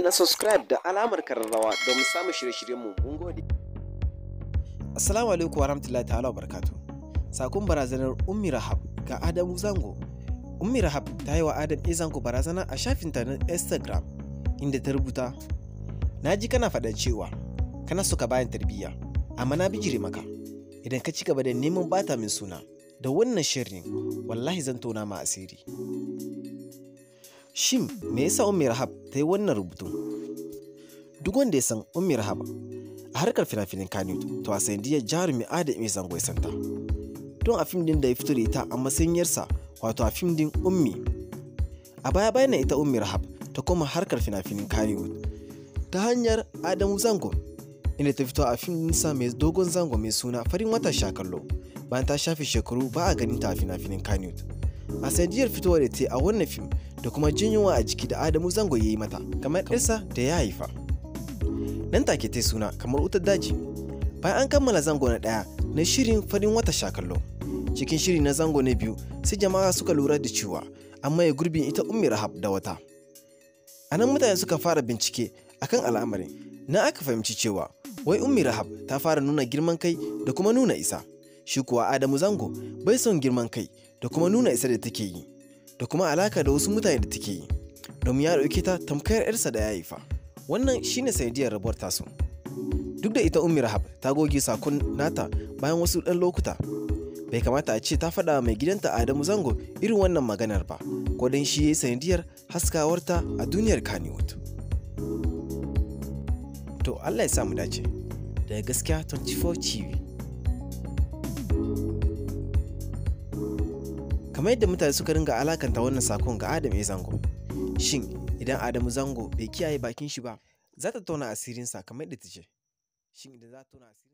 Na subscribe da alamar kararrawa domin samun shirye-shiryenmu. Mun gode. Assalamu alaikum wa rahmatullahi ta'ala wa barakatuh. Sakon barazanar Ummi Rahab ga Adamu Zango. Ummi Rahab ta yi wa Adam A. Zango barazana a shafinta na Instagram inda ta rubuta: Na ji kana faɗa cewa kana so ka bayan tarbiyya, amma na bijire maka. Idan ka ci gaba da neman bata min suna da wannan shirin, wallahi zan tona ma asiri. Shin me yasa Ummi Rahab ta yi wannan rubutun? Duk wanda ya san Ummi Rahab a harkar fina-finan Kannywood, to a sanadiyar jarumi Adam A. Zango ya santa. Don a fim din da ya fito da ita a matsayin yarsa, wato a fim din Ummi. A baya bayan ita Ummi Rahab ta koma harkar fina-finan Kannywood ta hanyar Adamu Zango, inda ta fito a fim ɗinsa mai dogon zango mai suna Farin Wata Shakallo, bayan ta shafe shekaru ba a ganin ta a fina-finan Kannywood. A sanadiyar fitowar da ta a wannan fim da kuma jin yunwa a jiki da Adamu Zango ya yi mata kamar yarsa da ya haifa. Nan take ta suna kamar wutar daji. Bayan an kammala zango na ɗaya na shirin Farin Wata Shakallo, cikin shiri na zango na biyu sai jama'a suka lura da cewa an maye gurbin ita Ummi Rahab da wata. A nan mutane suka fara bincike akan al'amarin, na aka fahimci cewa wai Ummi Rahab ta fara nuna girman kai da kuma nuna isa. Shi kuwa Adamu Zango bai son girman kai da kuma nuna isa da take yi, da kuma alaka da wasu mutane da take yi, domin ya ɗauke ta tamkar 'yarsa da ya haifa. Wannan shine sanadiyar rabuwar tasu. Duk da ita Ummi Rahab ta goge sakon nata bayan wasu ɗan lokuta, bai kamata a ce ta faɗa mai gidanta Adamu Zango irin wannan maganar ba, ko dan shi yayi sanadiyar haskawarta a duniyar Kannywood. To Allah ya sa mu dace. Daga Gaskiya 24 TV. Kamar yadda mutane suka ringa alakanta wannan sakon ga Adam A. Zango. Shin idan Adamu Zango bai kiyaye bakin shi ba, za ta tona asirinsa kamar yadda ta ce. Shin idan za ta tona asirinsa?